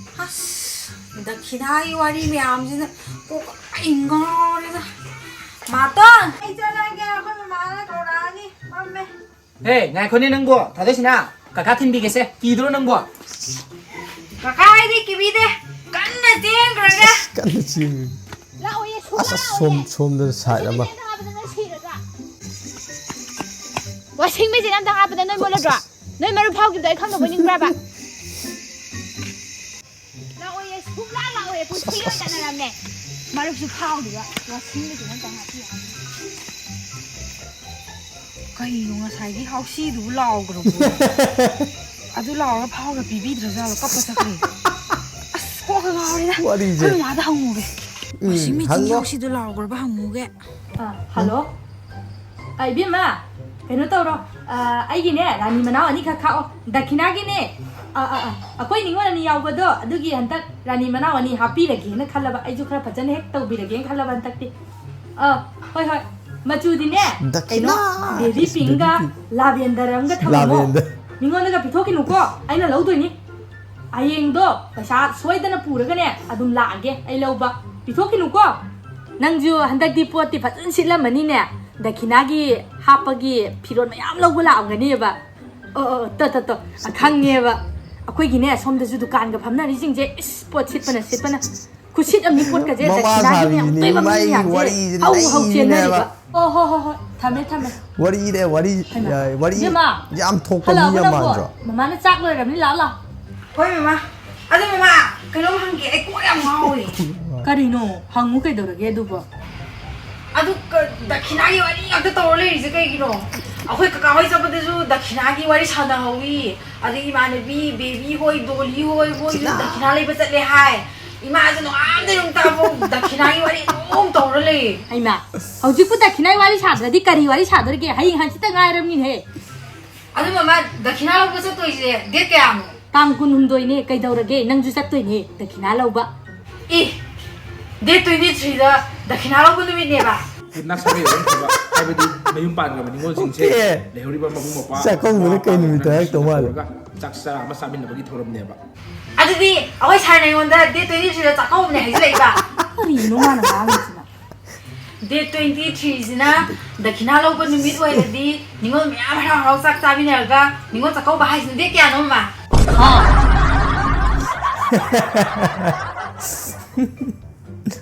ꯑꯁ, ꯗꯈꯤꯅꯥꯒꯤ ꯋꯥꯔꯤ ꯃꯌꯥꯝꯁꯤꯅ ꯀꯣꯛꯀ ꯂꯣꯏ ꯉꯥꯎꯔꯦꯗ꯫ ꯃꯥꯇꯣꯟ! ꯑꯩ ꯆꯠꯂꯒꯦ, ꯑꯩꯈꯣꯏ ꯃꯃꯥꯅ ꯀꯧꯔꯛꯑꯅꯤ꯫ ꯃꯝꯃꯦ꯫ ꯍꯦ, ꯉꯥꯏꯈꯣꯅꯦ ꯅꯪꯕꯣ, ꯊꯥꯗꯣꯏꯁꯤꯅ, ꯀꯀꯥ ꯊꯤꯟꯕꯤꯒꯦꯁꯦ, ꯀꯤꯗ꯭ꯔꯣ ꯅꯪꯕꯣ? ꯀꯀꯥ ꯑꯩꯗꯤ ꯀꯤꯕꯤꯗꯦ, ꯀꯟꯅ ꯆꯦꯟꯈ꯭ꯔꯒꯦ꯫ ꯑꯁ, ꯀꯟꯅ ꯆꯦꯟꯈ꯭ꯔꯦ꯫ ꯂꯥꯛꯑꯣꯏꯌꯦ, ꯁꯨꯡꯂꯥꯛ ꯑꯁ, ꯁꯣꯝ-, ꯂꯥꯛꯑꯣꯏꯌꯦ꯫ ꯁꯣꯝꯗ ꯁꯥꯏꯠ ꯑꯃ꯫ ꯋꯥꯁꯤꯡ ꯃꯦꯆꯤꯟ ꯑꯝꯇ ꯍꯥꯞꯄꯗ ꯅꯣꯏ ꯃꯣꯠꯂꯗ꯭ꯔꯣ? ꯅꯣꯏ ꯃꯔꯨꯞ ꯐꯥꯎꯈꯤꯕꯗꯣ ꯑꯩ ꯈꯪꯗꯕ ꯑꯣꯏꯅꯤꯡꯕ꯭ꯔꯕ? ꯂꯥꯛꯑꯣꯏꯌꯦ, ꯁꯨꯡꯂꯥꯛ ꯂꯥꯛꯑꯣꯏꯌꯦ, ꯄꯨꯟꯁꯤ ꯑꯁ, ꯑꯁ, ꯑꯁ꯫ ꯂꯣꯏ ꯆꯠꯅꯔꯝꯅꯦ꯫ ꯃꯔꯨꯞꯁꯨ ꯐꯥꯎꯗꯨꯒ ꯋꯥꯁꯤꯡ ꯃꯦꯆꯤꯟ ꯑꯝꯇ ꯍꯥꯞꯄꯤꯌꯨ ꯍꯥꯏꯕꯅꯤ꯫ ꯀꯩꯅꯣ ꯉꯁꯥꯏꯒꯤ ꯍꯥꯎꯁꯤꯗꯨꯕꯨ ꯂꯥꯎꯈ꯭ꯔꯕꯣ? ꯑꯗꯨ ꯂꯥꯎꯔꯒ ꯐꯥꯎꯔ ꯄꯤꯕꯤꯗ꯭ꯔꯖꯥꯠꯂꯣ? ꯀꯞꯄ ꯆꯠꯈ꯭ꯔꯦ꯫ ꯑꯁ, ꯀꯣꯛꯀ ꯉꯥꯎꯔꯦꯗ꯫ ꯋꯥꯔꯤꯁꯦ꯫ ꯑꯩꯈꯣꯏ ꯃꯃꯥꯗ ꯍꯪꯉꯨꯒꯦ꯫ ꯎꯝ, ꯋꯥꯁꯤꯡ ꯃꯦꯆꯤꯟꯒꯤ ꯍꯪꯉꯣ꯫ ꯍꯥꯎꯁꯤꯗꯣ ꯂꯥꯎꯈ꯭ꯔꯕ ꯍꯪꯉꯨꯒꯦ꯫ ꯑ, ꯍꯜꯂꯣ꯫ ꯑ, ꯏꯕꯦꯝꯃ, ꯀꯩꯅꯣ ꯇꯧꯔꯣ꯫ ꯑ, ꯑꯩꯒꯤꯅꯦ, ꯔꯥꯅꯤ ꯃꯅꯥꯎ ꯑꯅꯤꯈꯛ ꯈꯥꯛꯑꯣ꯫ ꯗꯈꯤꯅꯥꯒꯤꯅꯦ꯫ ꯑ, ꯑ, ꯑ, ꯑꯩꯈꯣꯏ ꯅꯤꯉꯣꯜ ꯑꯅꯤ ꯌꯥꯎꯕꯗꯣ, ꯑꯗꯨꯒꯤ ꯍꯟꯗꯛ ꯔꯥꯅꯤ ꯃꯅꯥꯎ ꯑꯅꯤ ꯍꯥꯞꯄꯤꯔꯒꯦꯅ ꯈꯜꯂꯕ꯫ ꯑꯩꯁꯨ ꯈꯔ ꯐꯖꯅ ꯍꯦꯛ ꯇꯧꯕꯤꯔꯒꯦꯅ ꯈꯜꯂꯕ ꯍꯟꯗꯛꯇꯤ꯫ ꯑ, ꯍꯣꯏ, ꯍꯣꯏ꯫ ꯃꯆꯨꯗꯤꯅꯦ, ꯗꯈꯤꯅꯥ ꯀꯩꯅꯣ, baby ꯍꯥꯏꯁꯤ, pinkꯒ baby pink꯫ Lavender ꯑꯃꯒ ꯊꯝꯃꯣ꯫ Lavender꯫ ꯃꯤꯉꯣꯟꯗꯒ ꯄꯤꯊꯣꯛꯈꯤꯅꯨꯀꯣ, ꯑꯩꯅ ꯂꯧꯗꯣꯏꯅꯤ꯫ ꯍꯌꯦꯡꯗꯣ ꯄꯩꯁꯥ ꯁꯣꯏꯗꯅ ꯄꯨꯔꯒꯅꯦ, ꯑꯗꯨꯝ ꯂꯥꯛꯑꯒꯦ ꯑꯩ ꯂꯧꯕ꯫ ꯄꯤꯊꯣꯛꯈꯤꯅꯨꯀꯣ꯫ ꯅꯪꯁꯨ ꯍꯟꯗꯛꯇꯤ ꯄꯣꯠꯇꯤ ꯐꯖꯅ ꯁꯤꯠꯂꯝꯃꯅꯤꯅꯦ꯫ ꯗꯈꯤꯅꯥꯒꯤ ꯍꯥꯞꯄꯒꯤ ꯐꯤꯔꯣꯜ ꯃꯌꯥꯝ ꯂꯧꯕ ꯂꯥꯛꯑꯝꯒꯅꯦꯕ꯫ ꯑꯣ, ꯑꯣ, ꯑꯣ, ꯇꯣ, ꯇꯣ, ꯇꯣ꯫ ꯑ, ꯈꯪꯉꯦꯕ꯫ ꯑꯩꯈꯣꯏꯒꯤꯅꯦ, ꯁꯣꯝꯗꯁꯨ ꯗꯨꯀꯥꯟꯒ ꯐꯝꯅꯔꯤꯁꯤꯡꯁꯦ, ꯏꯁ, ꯄꯣꯠ ꯁꯤꯠꯄꯅ ꯁꯤꯠꯄꯅ꯫ ꯈꯨꯁꯤꯠ ꯑꯃꯅꯤ ꯄꯣꯠꯀꯁꯦ, ꯃꯃꯥ ꯗꯈꯤꯅꯥꯒꯤ ꯃꯌꯥꯝ ꯁꯥꯕꯤꯅꯤ, ꯇꯣꯏꯕ ꯃꯥꯏ ꯃꯤꯅꯦ ꯍꯥꯏꯕꯁꯦ꯫ ꯋꯥꯔꯤꯁꯦ ꯍꯧ ꯍꯧ ꯅꯩꯕꯤꯅꯦꯕ꯫ ꯆꯦꯟꯅꯔꯤꯕ꯫ ꯑꯣ, ꯍꯣ, ꯍꯣ, ꯍꯣꯏ꯫ ꯊꯝꯃꯦ, ꯊꯝꯃꯦ꯫ ꯋꯥꯔꯤꯅꯦ, ꯋꯥꯔꯤ, ꯍꯩꯃꯥ꯫ ꯑ, ꯋꯥꯔꯤ ꯏꯕꯦꯝꯃ, ꯌꯥꯝ ꯊꯣꯛꯄ ꯃꯤ ꯍꯜꯂꯛꯑꯕꯣ ꯌꯥꯝ ꯅꯪꯕꯣ? ꯃꯥꯟꯗ꯭ꯔꯣ? ꯃꯃꯥꯅ ꯆꯥꯛ ꯂꯣꯏꯔꯕꯅꯤ, ꯂꯥꯛꯑꯣ, ꯂꯥꯛꯑꯣ꯫ ꯍꯣꯏ, ꯃꯃꯥ꯫ ꯑꯗꯣ, ꯃꯃꯥ, ꯀꯩꯅꯣꯝ ꯍꯪꯒꯦ, ꯑꯩ ꯀꯣꯛ ꯌꯥꯝ ꯉꯥꯎꯔꯤ꯫ ꯀꯔꯤꯅꯣ? ꯍꯪꯉꯨ, ꯀꯩꯗꯧꯔꯒꯦ ꯑꯗꯨꯕꯣ? ꯑꯗꯨ ꯀ-, ꯗꯈꯤꯅꯥꯒꯤ ꯋꯥꯔꯤ ꯉꯥꯛꯇ ꯇꯧꯔ ꯂꯩꯔꯤꯁꯦ ꯀꯩꯒꯤꯅꯣ? ꯑꯩꯈꯣꯏ ꯀꯀꯥ ꯍꯣꯏ ꯆꯠꯄꯗꯁꯨ ꯗꯈꯤꯅꯥꯒꯤ ꯋꯥꯔꯤ ꯁꯥꯟꯅꯍꯧꯋꯤ꯫ ꯑꯗꯒꯤ ꯏꯃꯥꯟꯅꯕꯤ ꯕꯦꯕꯤ ꯍꯣꯏ, ꯗꯣꯂꯤ ꯍꯣꯏ, ꯃꯣꯏꯁꯨ ꯗꯈꯤꯅꯥ꯫ ꯗꯈꯤꯅꯥ ꯂꯩꯕ ꯆꯠꯂꯦ ꯍꯥꯏ꯫ ꯏꯃꯥꯁꯨ ꯅꯣꯡꯉꯥꯟꯕꯗꯩ ꯅꯨꯃꯤꯠ ꯇꯥꯕꯧ ꯗꯈꯤꯅꯥꯒꯤ ꯋꯥꯔꯤ ꯑꯗꯨꯝ ꯇꯧꯔ ꯂꯩꯌꯦ꯫ ꯍꯩꯃꯥ, ꯍꯧꯖꯤꯛꯄꯨ ꯗꯈꯤꯅꯥꯒꯤ ꯋꯥꯔꯤ ꯁꯥꯗ꯭ꯔꯗꯤ ꯀꯔꯤ ꯋꯥꯔꯤ ꯁꯥꯗꯣꯔꯤꯒꯦ? ꯍꯌꯦꯡ ꯍꯪꯆꯤꯠꯇ ꯉꯥꯏꯔꯕꯅꯤꯅꯦꯍꯦ꯫ ꯑꯗꯨ ꯃꯃꯥ, ꯗꯈꯤꯅꯥ ꯂꯧꯕ ꯆꯠꯇꯣꯏꯁꯦ date ꯀꯌꯥꯅꯣ? ꯇꯥꯡ ꯀꯨꯟꯍꯨꯝꯗꯣꯏꯅꯦ, ꯀꯩꯗꯧꯔꯒꯦ? ꯅꯪꯁꯨ ꯆꯠꯇꯣꯏꯅꯦ ꯗꯈꯤꯅꯥ ꯂꯧꯕ꯫ ꯑꯦ, date twenty threeꯗ ꯗꯈꯤꯅꯥ ꯂꯧꯕ ꯅꯨꯃꯤꯠꯅꯦꯕ꯫ ꯅꯛꯁꯃꯤ ꯑꯣꯏꯔꯝꯈꯤꯕ, ꯍꯥꯏꯕꯗꯤ ꯃꯌꯨꯝ ꯄꯥꯟꯈ꯭ꯔꯕ ꯅꯤꯉꯣꯜꯁꯤꯡꯁꯦ, ꯑꯣꯀꯦ꯫ ꯂꯩꯍꯧꯔꯤꯕ ꯃꯕꯨꯡ ꯃꯧꯄ꯭ꯋꯥ, ꯆꯥꯛꯀꯧꯕꯅ ꯃꯃꯥ ꯀꯩ ꯃꯄꯥ ꯅꯨꯃꯤꯠꯇ ꯍꯥꯏꯔꯛꯇꯧ ꯃꯥꯜꯂꯤ? ꯇꯧꯔꯒ ꯆꯥꯛ ꯆꯔꯥ ꯑꯃ ꯆꯥꯃꯤꯟꯅꯕꯒꯤ ꯊꯧꯔꯝꯅꯦꯕ꯫ ꯑꯗꯨꯗꯤ ꯑꯩꯈꯣꯏ ꯁꯥꯔꯅ ꯑꯩꯉꯣꯟꯗ ꯗꯦꯠ ꯇ꯭ꯋꯦꯟꯇꯤ ꯊ꯭ꯔꯤꯗ ꯆꯥꯛꯀꯧꯕꯅꯦ ꯍꯥꯏꯖꯤꯜꯂꯛꯏꯕ꯫ ꯀꯔꯤꯅꯣ ꯃꯥꯅ ꯉꯥꯡꯉꯤꯁꯤꯅ? ꯗꯦꯠ ꯇ꯭ꯋꯦꯟꯇꯤ ꯊ꯭ꯔꯤꯁꯤꯅ ꯗꯈꯤꯅꯥ ꯂꯧꯕ ꯅꯨꯃꯤꯠ ꯑꯣꯏꯔꯗꯤ ꯅꯤꯉꯣꯜ ꯃꯌꯥꯝ ꯍꯔꯥꯎ ꯍꯔꯥꯎ ꯆꯥꯛ ꯆꯥꯃꯤꯟꯅꯔꯒ ꯅꯤꯉꯣꯜ ꯆꯥꯛꯀꯧꯕ ꯍꯥꯏꯁꯤꯅ ꯗꯦꯠ ꯀꯌꯥꯅꯣ, ꯃꯃꯥ?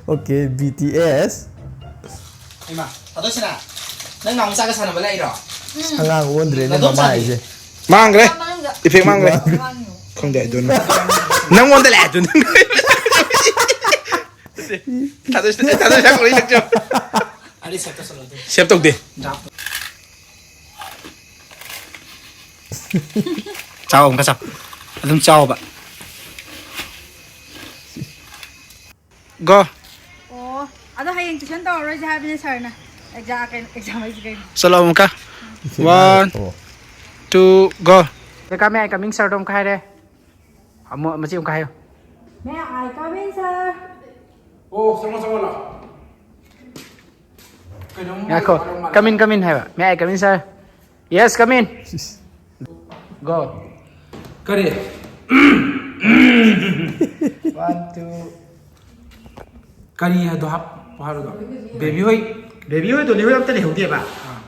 ꯑꯣꯀꯦ, ꯕꯤ ꯇꯤ ꯑꯦꯁ꯫ ꯏꯃꯥ, ꯑꯗꯣ ꯁꯤꯅ, ꯅꯪ ꯅꯍꯥꯟ ꯆꯥꯒ ꯁꯥꯟꯅꯕ ꯂꯥꯛꯏꯔꯣ? ꯑꯉꯥꯡ ꯑꯣꯟꯗ꯭ꯔꯦꯅꯦ ꯅꯗꯣꯝ ꯃꯃꯥ ꯆꯥꯗꯤ? ꯍꯥꯏꯁꯦ꯫ ꯃꯥꯡꯈ꯭ꯔꯦ꯫ ꯃꯅꯨꯡꯗ ꯏꯐꯦꯛ ꯃꯥꯡꯈ꯭ꯔꯦ꯫ ꯃꯥꯡꯈ꯭ꯔꯦ꯫ ꯈꯪꯗꯦ, ꯑꯗꯨꯅ꯫ ꯅꯪꯉꯣꯟꯗ ꯂꯥꯛꯑꯦ ꯑꯗꯨꯅ꯫ ꯊꯥꯗꯣꯏ-, ꯊꯥꯗꯣꯏ ꯁꯛꯄ ꯏꯁꯛ ꯆꯞ꯫ ꯑꯗꯨ ꯁꯦꯞ ꯇꯧꯁꯜꯂꯣ ꯑꯗꯨ꯫ ꯁꯦꯞ ꯇꯧꯗꯦ꯫ ꯗ꯭ꯔꯥꯐ꯫ ꯆꯥꯎ ꯑꯃꯨꯛꯀ ꯆꯥꯎ꯫ ꯑꯗꯨꯝ ꯆꯥꯎꯕ꯫ ꯒꯣ꯫ ꯑꯣ, ꯑꯗꯣ ꯍꯌꯦꯡ ꯇꯨꯏꯁꯟ ꯇꯧꯔꯔꯣꯏꯁꯦ ꯍꯥꯏꯕꯅꯦ ꯁꯥꯔꯅ꯫ ꯑꯦꯛꯖꯥꯝ, ꯀꯩꯅꯣ, ꯑꯦꯛꯖꯥꯝ ꯍꯥꯏꯁꯦ ꯀꯩꯅꯣ? ꯆꯠꯂꯣ ꯑꯃꯨꯛꯀ꯫ ꯏꯆꯦ ꯋꯥꯟ, ꯃꯥ-, ꯑꯣ꯫ Two, GO. ꯀꯃꯤꯡ ꯁꯥꯔꯗꯣ ꯑꯃꯨꯛꯀ ꯍꯥꯏꯔꯦ꯫ ꯑꯃꯨꯛ ꯃꯆꯦ ꯑꯃꯨꯛꯀ ꯍꯥꯏꯌꯨ꯫ May I come in, sir? ꯑꯣ, ꯆꯪꯉꯣ, ꯆꯪꯉꯣ, ꯂꯥꯛꯑꯣ꯫ ꯀꯩꯅꯣꯝ ꯉꯥꯏꯈꯣ, ꯍꯥꯏꯔꯝ ꯃꯥꯜꯂꯦ꯫ Come in, come in ꯍꯥꯏꯕ꯫ May I come in, sir? Yes, come in. ꯁꯤꯁ꯫ Go. ꯀꯔꯤ? One, two. ꯀꯔꯤ ꯍꯥꯏꯗꯣ ꯍꯥꯞꯄꯣ ꯍꯥꯏꯔꯣꯗꯣ? ꯕꯦꯕꯤ ꯍꯣꯏ꯫ ꯕꯦꯕꯤ ꯍꯣꯏ, ꯗꯣꯂꯤ ꯍꯣꯏ ꯑꯝꯇ ꯂꯩꯍꯧꯗꯦꯕ꯫ ꯑꯥ꯫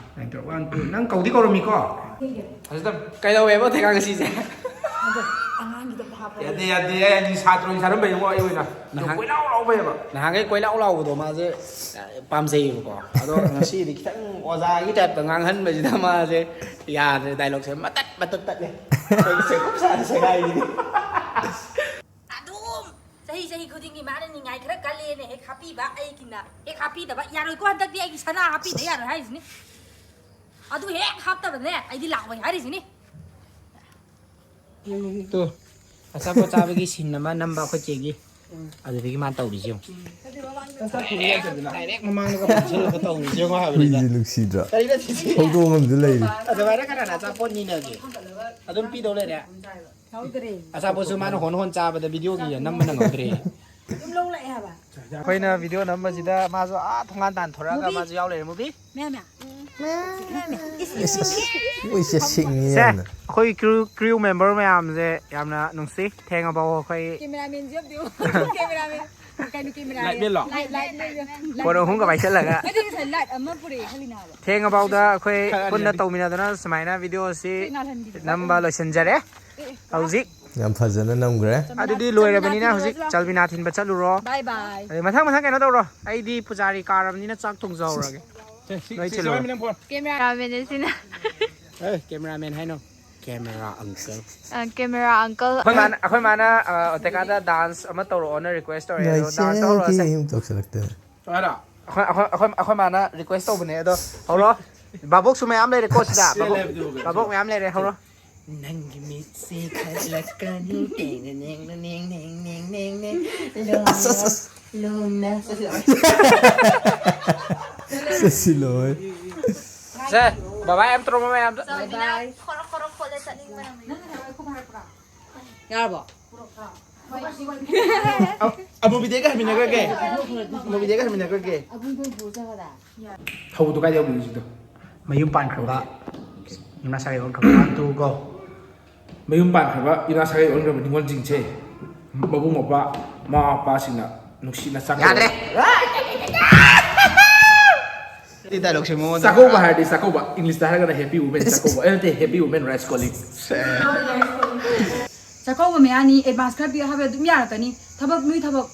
One, two. ꯅꯪ ꯀꯧꯗꯤ ꯀꯧꯔꯝꯃꯤꯀꯣ? ꯐꯖꯅ ꯀꯩꯗꯧꯋꯦꯕ ꯊꯦꯀꯥ ꯉꯁꯤꯁꯦ? ꯑꯗꯣ ꯑꯉꯥꯡꯒꯤꯗ ꯍꯥꯞꯄꯣ꯫ ꯌꯥꯗꯦ, ꯌꯥꯗꯦ, ꯑꯩ ꯁꯥꯇ꯭ꯔ ꯑꯣꯏꯅ ꯁꯥꯔꯝꯕꯩ ꯋꯥ ꯑꯩ ꯑꯣꯏꯅ꯫ ꯅꯍꯥꯟ-, ꯀꯣꯏꯂꯥꯎ ꯂꯥꯎꯕꯩꯕ꯫ ꯅꯍꯥꯟꯈꯩ ꯀꯣꯏꯂꯥꯎ ꯂꯥꯎꯕꯗꯣ ꯃꯥꯁꯦ ꯄꯥꯝꯖꯩꯌꯦꯕꯀꯣ꯫ ꯑꯗꯣ ꯉꯁꯤꯗꯤ ꯈꯤꯇꯪ ꯑꯣꯖꯥꯒꯤ type ꯇ ꯉꯥꯡꯍꯟꯕꯁꯤꯗ ꯃꯥꯁꯦ ꯌꯥꯗ꯭ꯔꯦ, dialogue ꯁꯦ ꯃꯇꯠ ꯃꯇꯠ ꯇꯠꯂꯦ꯫ ꯑꯩꯈꯣꯏꯒꯤ ꯆꯦꯡꯀꯨꯞ ꯁꯥꯅ ꯁꯦꯒꯥꯏꯕꯤꯅꯤ꯫ ꯑꯗꯨꯝ ꯆꯍꯤ, ꯆꯍꯤ ꯈꯨꯗꯤꯡꯒꯤ ꯃꯥꯅ ꯅꯤꯡꯉꯥꯏ ꯈꯔ ꯀꯜꯂꯦꯅ ꯍꯦꯛ ꯍꯥꯞꯄꯤꯕ, ꯑꯩꯒꯤꯅ ꯍꯦꯛ ꯍꯥꯞꯄꯤꯗꯕ꯫ ꯌꯥꯔꯣꯏꯀꯣ, ꯍꯟꯗꯛꯇꯤ ꯑꯩꯒꯤ ꯁꯅꯥ ꯍꯥꯞꯄꯤꯗ ꯌꯥꯔꯣꯏ ꯍꯥꯏꯔꯤꯁꯤꯅꯤ꯫ ꯑꯗꯨ ꯍꯦꯛ ꯍꯥꯞꯇꯕꯅꯦ ꯑꯩꯗꯤ ꯂꯥꯛꯑꯣꯏ ꯍꯥꯏꯔꯤꯁꯤꯅꯤ꯫ ꯇꯨ, ꯑꯆꯥꯄꯣꯠ ꯆꯥꯕꯒꯤ scene ꯑꯃ ꯅꯝꯕ ꯑꯩꯈꯣꯏ ꯆꯦꯒꯤ꯫ ꯑꯗꯨꯗꯒꯤ ꯃꯥꯅ ꯇꯧꯔꯤꯁꯦ ꯌꯦꯡꯉꯨ꯫ Direct ꯃꯃꯥꯡꯗꯒ ꯄꯨꯁꯜꯂꯒ ꯇꯧꯔꯤꯁꯦ ꯌꯦꯡꯉꯣ ꯍꯥꯏꯕꯅꯤꯗ꯫ ꯍꯨꯏꯁꯦ ꯅꯨꯡꯁꯤꯗ꯭ꯔꯥ? ꯀꯔꯤꯅꯣ ꯁꯤꯁꯦ? ꯍꯧꯗꯣꯡ ꯑꯃꯁꯨ ꯂꯩꯔꯤ꯫ ꯑꯗꯨꯃꯥꯏꯅ ꯀꯅꯥꯅ ꯑꯆꯥꯄꯣꯠ ꯅꯤꯅꯒꯦ? ꯑꯗꯨꯝ ꯄꯤꯗꯧ ꯂꯩꯔꯦ꯫ ꯂꯧꯗ꯭ꯔꯦ꯫ ꯑꯆꯥꯄꯣꯠꯁꯨ ꯃꯥꯅ ꯍꯣꯟ ꯍꯣꯟ ꯆꯥꯕꯗ video ꯒꯤ ꯅꯝꯕ ꯅꯪꯍꯧꯗ꯭ꯔꯦ꯫ ꯑꯗꯨꯝ ꯂꯧ ꯂꯥꯛꯑꯦ ꯍꯥꯏꯕ꯫ ꯑꯩꯈꯣꯏꯅ ꯚꯤꯗꯤꯑꯣ ꯅꯝꯕꯁꯤꯗ ꯃꯥꯁꯨ ꯑꯥ ꯊꯣꯡꯒꯥꯟ ꯇꯥꯟꯊꯣꯔꯛꯑꯒ ꯃꯥꯁꯨ ꯌꯥꯎ ꯂꯩꯔꯦ꯫ ꯃꯨꯕꯤ, ꯃꯌꯥꯝ ꯃꯌꯥꯝ꯫ ꯏꯁ ꯏꯁ ꯃꯣꯏꯁꯦ ꯁꯤꯡꯉꯤ ꯁꯦ, ꯌꯥꯝꯅ꯫ ꯑꯩꯈꯣꯏ ꯀ꯭ꯔꯤꯎ ꯀ꯭ꯔꯤꯎ ꯃꯦꯝꯕꯔ ꯃꯌꯥꯝꯁꯦ ꯌꯥꯝꯅ ꯅꯨꯡꯁꯤ꯫ ꯊꯦꯡꯉꯐꯥꯎ ꯑꯩꯈꯣꯏ ꯀꯦꯃꯦꯔꯥꯃꯦꯟꯁꯨ ꯌꯥꯎꯗꯦ꯫ ꯀꯦꯃꯦꯔꯥꯃꯦꯟ ꯀꯩꯅꯣ ꯀꯦꯃꯦꯔꯥ ꯂꯥꯏꯠꯃꯦꯟꯂꯣ? ꯂꯥꯏꯠ ꯂꯥꯏꯠꯃꯦꯟ꯫ ꯐꯣꯟ ꯑꯍꯨꯝꯒ ꯄꯥꯏꯁꯜꯂꯒ ꯑꯩꯗꯤ ꯉꯁꯥꯏ ꯂꯥꯏꯠ ꯑꯃ ꯄꯨꯔꯛꯑꯦ ꯈꯜꯂꯤꯅꯦ ꯍꯥꯏꯕ꯫ ꯊꯦꯡꯉꯐꯥꯎꯗ ꯑꯩꯈꯣꯏ ꯄꯨꯟꯅ ꯇꯧꯃꯤꯟꯅꯗꯅ ꯁꯨꯃꯥꯏꯅ ꯚꯤꯗꯤꯑꯣꯁꯤ ꯉꯥꯜꯍꯟꯈꯤꯗꯦ꯫ ꯅꯝꯕ ꯂꯣꯏꯁꯤꯟꯖꯔꯦ꯫ ꯍꯧꯖꯤꯛ ꯌꯥꯝ ꯐꯖꯅ ꯅꯝꯈ꯭ꯔꯦ꯫ ꯑꯗꯨꯗꯤ ꯂꯣꯏꯔꯕꯅꯤꯅ ꯍꯧꯖꯤꯛ ꯆꯥꯜꯕꯤꯅꯥ ꯊꯤꯟꯕ ꯆꯠꯂꯨꯔꯣ꯫ ꯕꯥꯏ ꯕꯥꯏ꯫ ꯑꯗꯩ ꯃꯊꯪ ꯃꯊꯪ ꯀꯩꯅꯣ ꯇꯧꯔꯣ꯫ ꯑꯩꯗꯤ ꯄꯨꯖꯥꯔꯤ ꯀꯥꯔꯕꯅꯤꯅ ꯆꯥꯛ ꯊꯣꯡꯖꯍꯧꯔꯒꯦ꯫ ꯅꯣꯏ ꯊꯤꯜꯂꯨꯔꯣ꯫ ꯀꯦꯃꯦꯔꯥꯃꯦꯟ ꯁꯤꯅ꯫ ꯑꯦ, ꯀꯦꯃꯦꯔꯥꯃꯦꯟ ꯍꯥꯏꯅꯣ꯫ ꯀꯦꯃꯦꯔꯥ ꯑꯪꯀꯜ꯫ ꯑ, ꯀꯦꯃꯦꯔꯥ ꯑꯪꯀꯜ꯫ ꯑꯩꯈꯣꯏ ꯃꯥꯅ ꯑꯩꯈꯣꯏ ꯃꯥꯅ ꯑ, ꯑꯣꯇꯦꯀꯥꯗ ꯗꯥꯟꯁ ꯑꯃ ꯇꯧꯔꯛꯑꯣꯅ ꯔꯤꯀ꯭ꯋꯦꯁ ꯇꯧꯔꯛꯑꯦ꯫ ꯑꯗꯣ ꯗꯥꯟꯁ ꯇꯧꯍꯧꯔꯣꯁꯦ꯫ ꯅꯥꯏꯁꯦ ꯑꯃꯨꯛ ꯇꯧꯁꯜꯂꯛꯇꯅ꯫ ꯍꯥꯏꯔꯣ? ꯑꯩꯈꯣꯏ ꯑꯩꯈꯣꯏ ꯑꯩꯈꯣꯏ ꯑꯩꯈꯣꯏ ꯃꯥꯅ ꯔꯤꯀ꯭ꯋꯦꯁ ꯇꯧꯕꯅꯦ꯫ ꯑꯗꯣ ꯍꯧꯔꯣ꯫ ꯚꯥꯕꯣꯛꯁꯨ ꯃꯌꯥꯝ ꯂꯩꯔꯦꯀꯣ ꯁꯤꯗ꯫ ꯚꯥꯕꯣꯛ, ꯚꯥꯕꯣꯛ ꯃꯌꯥꯝ ꯂꯩꯔꯦ꯫ ꯍꯧꯔꯣ꯫ ꯅꯪꯒꯤ ꯃꯤꯠꯁꯤ ꯈꯠꯂꯛꯀꯅꯨ꯫ ꯇꯦꯡ ꯅꯦꯡ ꯅꯦꯡ ꯅꯦꯡ ꯅꯦꯡ ꯅꯦꯡ ꯅꯦꯡ꯫ ꯑꯁ, ꯑꯁ, ꯑꯁ꯫ ꯂꯨꯅ꯫ ꯁꯤ ꯂꯣꯏ꯫ ꯁꯦ, ꯕꯕꯥ ꯌꯥꯝ ꯇꯧꯔꯝꯃꯣ ꯃꯌꯥꯝꯗ꯫ ꯕꯥꯏ ꯕꯥꯏ꯫ ꯌꯥꯔꯕꯣ? ꯑꯃꯨꯕꯤꯗꯦꯒ ꯍꯥꯏꯃꯤꯟꯅꯈ꯭ꯔꯒꯦ꯫ ꯑꯃꯨꯕꯤꯗꯦꯒ ꯍꯥꯏꯃꯤꯟꯅꯈ꯭ꯔꯒꯦ꯫ ꯍꯧꯕꯗꯣ ꯀꯥꯏꯗ ꯌꯧꯕꯤꯔꯤꯁꯤꯗꯣ? ꯃꯌꯨꯝ ꯄꯥꯟꯈ꯭ꯔꯕ ꯏꯃꯥ ꯁꯥꯒꯩ ꯑꯣꯟꯈ꯭ꯔꯕ꯫ One, two, go꯫ ꯃꯌꯨꯝ ꯄꯥꯟꯈ꯭ꯔꯕ ꯏꯃꯥ ꯁꯥꯒꯩ ꯑꯣꯟꯈ꯭ꯔꯕ ꯅꯤꯉꯣꯜꯁꯤꯡꯁꯦ ꯃꯕꯨꯡ ꯃꯧꯄ꯭ꯋꯥ ꯃꯃꯥ ꯃꯄꯥꯁꯤꯡꯅ ꯅꯨꯡꯁꯤꯅ ꯆꯥꯛꯀꯧꯕ꯫ ꯌꯥꯗ꯭ꯔꯦ꯫ ꯁꯤ ꯗꯥꯏꯂꯣꯛꯁꯦ ꯃꯉꯣꯟꯗ ꯆꯥꯛꯀꯧꯕ ꯍꯥꯏꯔꯗꯤ ꯆꯥꯛꯀꯧꯕ, ꯏꯪꯂꯤꯁꯇ ꯍꯥꯏꯔꯒꯅ ꯍꯦꯄꯤ ꯋꯨꯃꯦꯟ ꯆꯥꯛꯀꯧꯕ꯫ ꯑꯦ, ꯅꯠꯇꯦ, ꯍꯦꯄꯤ ꯋꯨꯃꯦꯟ ꯔꯥꯏꯠꯁ ꯀꯣꯂꯤꯛ꯫ ꯆꯥꯛꯀꯧꯕ ꯃꯌꯥꯅꯤ, ꯑꯦꯗꯚꯥꯟꯁ ꯈꯔ ꯄꯤꯌꯨ ꯍꯥꯏꯕ ꯑꯗꯨꯝ ꯌꯥꯔꯛꯀꯅꯤ꯫ ꯊꯕꯛ ꯅꯣꯏ ꯊꯕꯛ꯫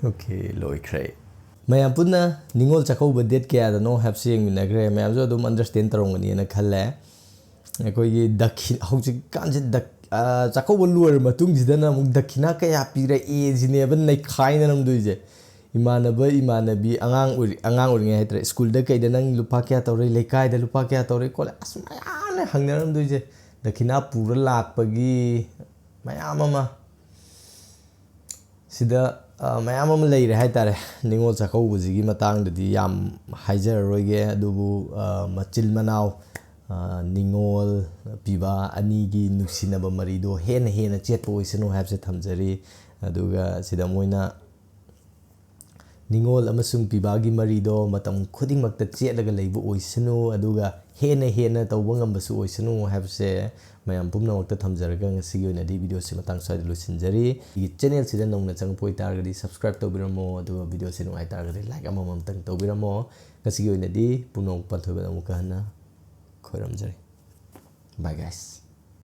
ꯑꯣꯀꯦ, ꯂꯣꯏꯈ꯭ꯔꯦ꯫ ꯃꯌꯥꯝ ꯄꯨꯟꯅ ꯅꯤꯉꯣꯜ ꯆꯥꯛꯀꯧꯕ ꯗꯦꯠ ꯀꯌꯥꯗꯅꯣ ꯍꯥꯏꯕꯁꯤ ꯌꯦꯡꯃꯤꯟꯅꯈ꯭ꯔꯦ꯫ ꯃꯌꯥꯝꯁꯨ ꯑꯗꯨꯝ ꯑꯟꯗꯔꯁ꯭ꯇꯦꯟ ꯇꯧꯔꯝꯒꯅꯤꯅ ꯈꯜꯂꯦ꯫ ꯑꯩꯈꯣꯏꯒꯤ ꯗꯈꯤ-, ꯍꯧꯖꯤꯛꯀꯥꯟꯁꯤ ꯗꯛ-, ꯑ, ꯆꯥꯛꯀꯧꯕ ꯂꯣꯏꯔ ꯃꯇꯨꯡꯁꯤꯗꯅ ꯑꯃꯨꯛ ꯗꯈꯤꯅꯥ ꯀꯌꯥ ꯄꯤꯔꯛꯏ ꯁꯤꯅꯦꯕ ꯅꯩꯈꯥꯏꯅꯔꯝꯗꯣꯏꯁꯦ꯫ ꯏꯃꯥꯟꯅꯕ ꯏꯃꯥꯟꯅꯕꯤ ꯑꯉꯥꯡ ꯑꯣꯏꯔꯤ-, ꯑꯉꯥꯡ ꯑꯣꯏꯔꯤꯉꯩ ꯍꯥꯏꯇꯥꯔꯦ, ꯁ꯭ꯀꯨꯜꯗ ꯀꯩꯗ ꯅꯪ ꯂꯨꯄꯥ ꯀꯌꯥ ꯇꯧꯔꯦ, ꯂꯩꯀꯥꯏꯗ ꯂꯨꯄꯥ ꯀꯌꯥ ꯇꯧꯔꯦ ꯈꯣꯠꯂꯦ, ꯑꯁ ꯃꯌꯥꯝꯅ ꯍꯪꯅꯔꯝꯗꯣꯏꯁꯦ꯫ ꯗꯈꯤꯅꯥ ꯄꯨꯔ ꯂꯥꯛꯄꯒꯤ ꯃꯌꯥꯝ ꯑꯃ ꯁꯤꯗ, ꯑ, ꯃꯌꯥꯝ ꯑꯃ ꯂꯩꯔꯦ ꯍꯥꯏꯇꯥꯔꯦ꯫ ꯅꯤꯉꯣꯜ ꯆꯥꯛꯀꯧꯕꯁꯤꯒꯤ ꯃꯇꯥꯡꯗꯗꯤ ꯌꯥꯝ ꯍꯥꯏꯖꯔꯔꯣꯏꯒꯦ, ꯑꯗꯨꯕꯨ, ꯑ, ꯃꯆꯤꯜ ꯃꯅꯥꯎ, ꯑ, ꯅꯤꯉꯣꯜ ꯄꯤꯕ ꯑꯅꯤꯒꯤ ꯅꯨꯡꯁꯤꯅꯕ ꯃꯔꯤꯗꯣ ꯍꯦꯟꯅ ꯍꯦꯟꯅ ꯆꯦꯠꯄ ꯑꯣꯏꯁꯅꯨ ꯍꯥꯏꯕꯁꯦ ꯊꯝꯖꯔꯤ꯫ ꯑꯗꯨꯒ ꯁꯤꯗ ꯃꯣꯏꯅ ꯅꯤꯡꯉꯣꯜ ꯑꯃꯁꯨꯡ ꯄꯤꯕꯥꯒꯤ ꯃꯔꯤꯗꯣ ꯃꯇꯝ ꯈꯨꯗꯤꯡꯃꯛꯇ ꯆꯦꯠꯂꯒ ꯂꯩꯕ ꯑꯣꯏꯁꯅꯨ, ꯑꯗꯨꯒ ꯍꯦꯟꯅ ꯍꯦꯟꯅ ꯇꯧꯕ ꯉꯝꯕꯁꯨ ꯑꯣꯏꯁꯅꯨ ꯍꯥꯏꯕꯁꯦ ꯃꯌꯥꯝ ꯄꯨꯝꯅꯃꯛꯇ ꯊꯝꯖꯔꯒ, ꯉꯁꯤꯒꯤ ꯑꯣꯏꯅꯗꯤ videoꯁꯤ ꯃꯇꯥꯡ ꯁ꯭ꯋꯥꯏꯗ ꯂꯣꯏꯁꯤꯟꯖꯔꯤ꯫ ꯑꯩꯒꯤ channelꯁꯤꯗ ꯅꯧꯅ ꯆꯪꯉꯛꯄ ꯑꯣꯏꯇꯥꯔꯒꯗꯤ subscribe ꯇꯧꯕꯤꯔꯝꯃꯣ, ꯑꯗꯨꯒ videoꯁꯤ ꯅꯨꯡꯉꯥꯏ ꯇꯥꯔꯒꯗꯤ like ꯑꯃꯃꯝꯇꯪ ꯇꯧꯕꯤꯔꯝꯃꯣ꯫ ꯉꯁꯤꯒꯤ ꯑꯣꯏꯅꯗꯤ ꯄꯨꯝꯅꯃꯛ ꯄꯥꯟꯊꯣꯏꯕꯗ ꯑꯃꯨꯛꯀ ꯍꯟꯅ ꯈꯣꯏꯔꯝꯖꯔꯤ꯫ Bye guys꯫